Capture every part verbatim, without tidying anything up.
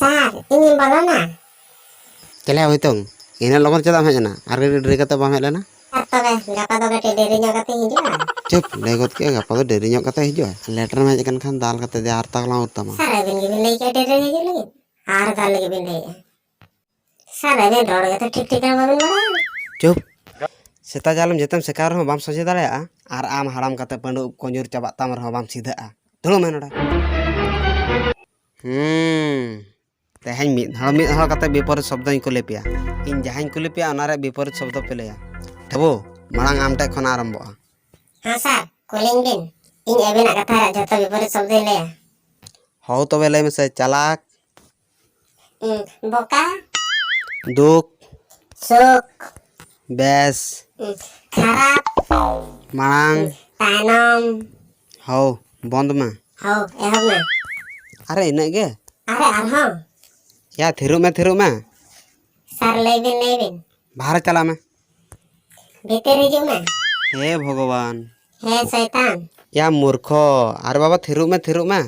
ᱥᱟᱨ, ᱤᱧᱤᱧ ᱵᱚᱞᱚᱱᱟ? ᱪᱮᱞᱮ ᱦᱳᱭᱛᱚᱝ, ᱤᱱᱟᱹᱜ ᱞᱚᱜᱚᱱ ᱪᱮᱫᱟᱜ ᱮᱢ ᱦᱮᱡ ᱮᱱᱟ? ᱟᱨ ᱠᱟᱹᱴᱤᱡ ᱰᱮᱨᱤ ᱠᱟᱛᱮ ᱵᱟᱢ ᱦᱮᱡ ᱞᱮᱱᱟ? ᱟᱨ ᱛᱚᱵᱮ ᱜᱟᱯᱟ ᱫᱚ ᱠᱟᱹᱴᱤᱡ ᱰᱮᱨᱤ ᱧᱚᱜ ᱠᱟᱛᱮᱧ ᱦᱤᱡᱩᱜᱼᱟ᱾ ᱪᱩᱯ, ᱞᱟᱹᱭ ᱜᱚᱫ ᱠᱮᱫ, ᱜᱟᱯᱟ ᱫᱚ ᱰᱮᱨᱤ ᱧᱚᱜ ᱠᱟᱛᱮ ᱦᱤᱡᱩᱜᱼᱟ᱾ ᱞᱮᱴ ᱨᱮᱢ ᱦᱮᱡ ᱟᱠᱟᱱ ᱠᱷᱟᱱ ᱫᱟᱞ ᱠᱟᱛᱮ ᱡᱮ ᱦᱟᱨᱛᱟ ᱠᱚᱞᱟᱝ ᱩᱨ ᱛᱟᱢᱟ᱾ ᱥᱟᱨ, ᱟᱹᱵᱤᱱ ᱜᱮᱵᱤᱱ ᱞᱟᱹᱭ ᱠᱮᱫ ᱰᱮᱨᱤ ᱦᱤᱡᱩᱜ ᱞᱟᱹᱜᱤᱫ, ᱟᱨ ᱫᱟᱞ ᱞᱟᱹᱜᱤᱫ ᱵᱤᱱ ᱞᱟᱹᱭᱮᱫᱼᱟ᱾ ᱥᱟᱨ, ᱟᱹᱵᱤᱱ ᱨᱚᱲ ᱜᱮᱛᱚ ᱴᱷᱤᱠ ᱴᱷᱤᱠ ᱵᱟᱵᱤᱱ ᱵᱟᱲᱟᱭᱟ᱾ ᱪᱩᱯ᱾ ᱥᱮᱛᱟ ᱡᱟᱞᱮᱢ ᱡᱮᱛᱮᱢ ᱥᱮᱠᱟᱣ ᱨᱮᱦᱚᱸ ᱵᱟᱢ ᱥᱚᱡᱷᱮ ᱫᱟᱲᱮᱭᱟᱜᱼᱟ, ᱟᱨ ᱟᱢ ᱦᱟᱲᱟᱢ ᱠᱟᱛᱮ ᱯᱟᱺᱰᱩ ᱩᱵ ᱠᱚ ᱧᱩᱨ ᱪᱟᱵᱟᱜ ᱛᱟᱢ ᱨᱮᱦᱚᱸ ᱵᱟᱢ ᱥᱤᱫᱷᱟᱹᱜᱼᱟ᱾ ᱫᱩᱲᱩᱵ ᱢᱮ ᱱᱚᱰᱮ᱾ ᱦᱩᱸ᱾ ᱛᱮᱦᱮᱧ ᱢᱤᱫ ᱦᱚᱲ ᱢᱤᱫ ᱦᱚᱲ ᱠᱟᱛᱮ ᱵᱤᱯᱚᱨᱤᱛ ᱥᱚᱵᱫᱚᱧ ᱠᱩᱞᱤ ᱯᱮᱭᱟ᱾ ᱤᱧ ᱡᱟᱦᱟᱸᱧ ᱠᱩᱞᱤ ᱯᱮᱭᱟ, ᱚᱱᱟ ᱨᱮᱭᱟᱜ ᱵᱤᱯᱚᱨᱤᱛ ᱥᱚᱵᱫᱚ ᱯᱮ ᱞᱟᱹᱭᱟ᱾ ᱴᱷᱟᱹᱵᱩ, ᱢᱟᱲᱟᱝ ᱟᱢ ᱴᱷᱮᱡ ᱠᱷᱚᱱ ᱟᱨᱟᱢᱵᱚᱜᱼᱟ᱾ ᱦᱮᱸ ᱥᱟᱨ, ᱠᱩᱞᱤᱧ ᱵᱤᱱ᱾ ᱤᱧ ᱟᱹᱵᱤᱱᱟᱜ ᱠᱟᱛᱷᱟ ᱨᱮᱭᱟᱜ ᱡᱷᱚᱛᱚ ᱵᱤᱯᱚᱨᱤᱛ ᱥᱚᱵᱫᱚᱧ ᱞᱟᱹᱭᱟ᱾ ᱦᱚᱣ, ᱛᱚᱵᱮ ᱞᱟᱹᱭ ᱢᱮᱥᱮ᱾ ᱪᱟᱞᱟᱠ᱾ ᱩᱸ, ᱵᱚᱠᱟ᱾ ᱫᱩᱠ᱾ ᱥᱩᱠ᱾ ᱵᱮᱥ᱾ ᱩᱸ, ᱠᱷᱟᱨᱟᱯ᱾ ᱢᱟᱲᱟᱝ᱾ ᱩᱸ, ᱛᱟᱭᱱᱚᱢ᱾ ᱦᱚᱣ, ᱵᱚᱱᱫ ᱢᱮ᱾ ᱦᱚᱣ, ᱮᱦᱚᱵ ᱢᱮ᱾ ᱟᱨᱮ, ᱤᱱᱟᱹᱜ ᱜᱮ? ᱟᱨᱮ, ᱟᱨᱦᱚᱸ᱾ ᱭᱟ, ᱛᱷᱤᱨᱚᱜ ᱢᱮ, ᱛᱷᱤᱨᱚᱜ ᱢᱮ᱾ ᱥᱟᱨ, ᱞᱟᱹᱭ ᱵᱤᱱ, ᱞᱟᱹᱭ ᱵᱤᱱ᱾ ᱵᱟᱦᱨᱮ ᱪᱟᱞᱟᱜ ᱢᱮ᱾ ᱵᱷᱤᱛᱤᱨ ᱦᱤᱡᱩᱜ ᱢᱮ᱾ ᱦᱮ ᱵᱷᱚᱜᱚᱵᱟᱱ᱾ ᱦᱮ ᱥᱚᱭᱛᱟᱱ᱾ ᱭᱟ ᱢᱩᱨᱠᱷᱚ, ᱟᱨᱮ ᱵᱟᱵᱟ ᱛᱷᱤᱨᱚᱜ ᱢᱮ, ᱛᱷᱤᱨᱚᱜ ᱢᱮ᱾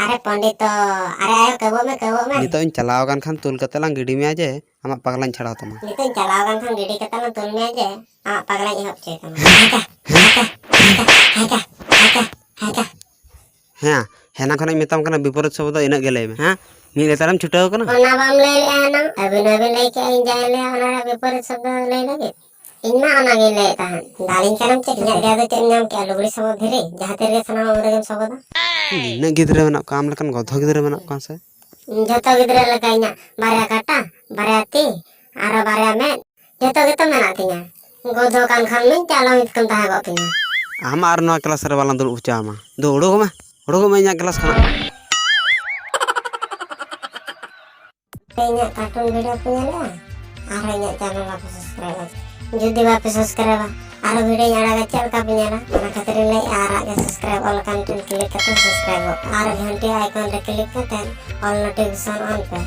ᱟᱨᱮ ᱯᱚᱱᱰᱤᱛᱚ, ᱟᱨᱮ ᱟᱭᱳ ᱠᱟᱹᱣᱟᱹᱜ ᱢᱮ, ᱠᱟᱹᱣᱟᱹᱜ ᱢᱮ᱾ ᱱᱤᱛᱚᱜ ᱤᱧ ᱪᱟᱞᱟᱣ ᱟᱠᱟᱱ ᱠᱷᱟᱱ ᱛᱩᱞ ᱠᱟᱛᱮ ᱞᱟᱝ ᱜᱤᱰᱤ ᱢᱮᱭᱟ ᱡᱮ ᱟᱢᱟᱜ ᱯᱟᱜᱽᱞᱟᱧ ᱪᱷᱟᱲᱟᱣ ᱛᱟᱢᱟ᱾ ᱱᱤᱛᱚᱜ ᱤᱧ ᱪᱟᱞᱟᱣ ᱟᱠᱟᱱ ᱠᱷᱟᱱ ᱜᱤᱰᱤ ᱠᱟᱛᱮ ᱞᱟᱝ ᱛᱩᱞ ᱢᱮᱭᱟ ᱡᱮ ᱟᱢᱟᱜ ᱯᱟᱜᱽᱞᱟᱧ ᱮᱦᱚᱵ ᱦᱚᱪᱚᱭ ᱛᱟᱢᱟ᱾ ᱦᱮᱸ, ᱦᱮᱱᱟᱝ ᱠᱷᱚᱱᱤᱧ ᱢᱮᱛᱟᱢ ᱠᱟᱱᱟ ᱵᱤᱯᱚᱨᱤᱛ ᱥᱚᱵᱫᱚ ᱤᱱᱟᱹᱜ ᱜᱮ ᱞᱟᱹᱭ ᱢᱮ, ᱦᱮᱸ? ᱢᱤᱫ ᱞᱮᱛᱟᱲᱮᱢ ᱪᱷᱩᱴᱟᱹᱣ ᱠᱟᱱᱟ? ᱚᱱᱟ ᱵᱟᱢ ᱞᱟᱹᱭ ᱞᱮᱜᱼᱟ ᱦᱮᱱᱟᱝ? ᱟᱹᱵᱤᱱ ᱦᱚᱸᱵᱤᱱ ᱞᱟᱹᱭ ᱠᱮᱜᱼᱟ ᱤᱧ ᱡᱟᱦᱟᱸᱧ ᱞᱟᱹᱭᱟ ᱚᱱᱟ ᱨᱮᱭᱟᱜ ᱵᱤᱯᱚᱨᱤᱛ ᱥᱚᱵᱫᱚ ᱞᱟᱹᱭ ᱞᱟᱹᱜᱤᱫ? ᱤᱧ ᱢᱟ ᱚᱱᱟᱜᱤᱧ ᱞᱟᱹᱭᱮᱫ ᱛᱟᱦᱮᱸᱫ, ᱫᱟᱞᱤᱧ ᱠᱟᱱᱟᱢ ᱪᱮᱫ? ᱤᱧᱟᱹᱜ ᱜᱮ ᱟᱫᱚ ᱪᱮᱫ ᱮᱢ ᱧᱟᱢ ᱠᱮᱜᱼᱟ? ᱞᱩᱜᱽᱲᱤ ᱥᱟᱵᱚᱜ ᱫᱷᱤᱨᱤ, ᱡᱟᱦᱟᱸ ᱛᱤ ᱨᱮᱜᱮ ᱥᱟᱱᱟᱢ ᱩᱱ ᱨᱮᱜᱮᱢ ᱥᱚᱵᱚᱫᱟ᱾ ᱱᱤᱱᱟᱹᱜ ᱜᱤᱫᱽᱨᱟᱹ ᱢᱮᱱᱟᱜ ᱠᱚᱣᱟ, ᱟᱢ ᱞᱮᱠᱟᱱ ᱜᱚᱫᱷᱚ ᱜᱤᱫᱽᱨᱟᱹ ᱢᱮᱱᱟᱜ ᱠᱚᱣᱟ ᱥᱮ? ᱡᱷᱚᱛᱚ ᱜᱤᱫᱽᱨᱟᱹ ᱞᱮᱠᱟ ᱤᱧᱟᱹᱜ ᱵᱟᱨᱭᱟ ᱠᱟᱴᱟ, ᱵᱟᱨᱭᱟ ᱛᱤ, ᱟᱨᱚ ᱵᱟᱨᱭᱟ ᱢᱮᱫ, ᱡᱷᱚᱛᱚ ᱜᱮᱛᱚ ᱢᱮᱱᱟᱜ ᱛᱤᱧᱟ᱾ ᱜᱚᱫᱷᱚ ᱠᱟᱱ ᱠᱷᱟᱱ ᱢᱟᱧ ᱪᱟᱞᱟᱣ ᱢᱤᱫ ᱠᱟᱢ ᱛᱟᱦᱮᱸ ᱠᱚᱜ ᱛᱤᱧᱟ᱾ ᱟᱢ ᱟᱨ ᱱᱚᱣᱟ ᱠᱞᱟᱥ ᱨᱮ ᱵᱟᱞᱟᱝ ᱫᱩᱲᱩᱵ ᱦᱚᱪᱚ ᱟᱢᱟ᱾ ᱫᱩ, ᱩᱰᱩᱠᱚᱜ ᱢᱮ, ᱩᱰᱩᱠᱚᱜ ᱢᱮ ᱤᱧᱟᱹᱜ ᱠᱞᱟᱥ ᱠᱷᱚᱱᱟᱜ᱾ ᱤᱧᱟᱹᱜ ᱠᱟᱨᱴᱩᱱ ᱵᱷᱤᱰᱤᱭᱳ ᱯᱮ ᱧᱮᱞᱟ, ᱟᱨᱦᱚᱸ ᱤᱧᱟᱹᱜ ᱪᱮᱱᱮᱞ ᱵᱟᱯᱮ ᱥᱟᱵᱥᱠᱨᱟᱭᱤᱵᱟ᱾ ᱡᱩᱫᱤ ᱵᱟᱯᱮ ᱥᱟᱵᱥᱠᱨᱟᱭᱤᱵᱟ, ᱟᱨᱦᱚᱸ ᱵᱷᱤᱰᱤᱭᱳᱧ ᱟᱲᱟᱜᱟ, ᱪᱮᱫ ᱞᱮᱠᱟ ᱯᱮ ᱧᱮᱞᱟ? ᱚᱱᱟ ᱠᱷᱟᱹᱛᱤᱨ ᱤᱧ ᱞᱟᱹᱭᱮᱫᱼᱟ, ᱟᱨᱟᱜ ᱜᱮ ᱥᱟᱵᱥᱠᱨᱟᱭᱤᱵ ᱚᱞ ᱟᱠᱟᱱ ᱴᱷᱮᱱ ᱠᱞᱤᱠ ᱠᱟᱛᱮ ᱥᱟᱵᱥᱠᱨᱟᱭᱤᱵᱚᱜ ᱯᱮ ᱟᱨ ᱜᱷᱟᱱᱴᱤ ᱟᱭᱠᱚᱱ ᱨᱮ ᱠᱞᱤᱠ ᱠᱟᱛᱮ ᱚᱞ ᱱᱳᱴᱤᱯᱷᱤᱠᱮᱥᱚᱱ ᱚᱱ ᱯᱮ᱾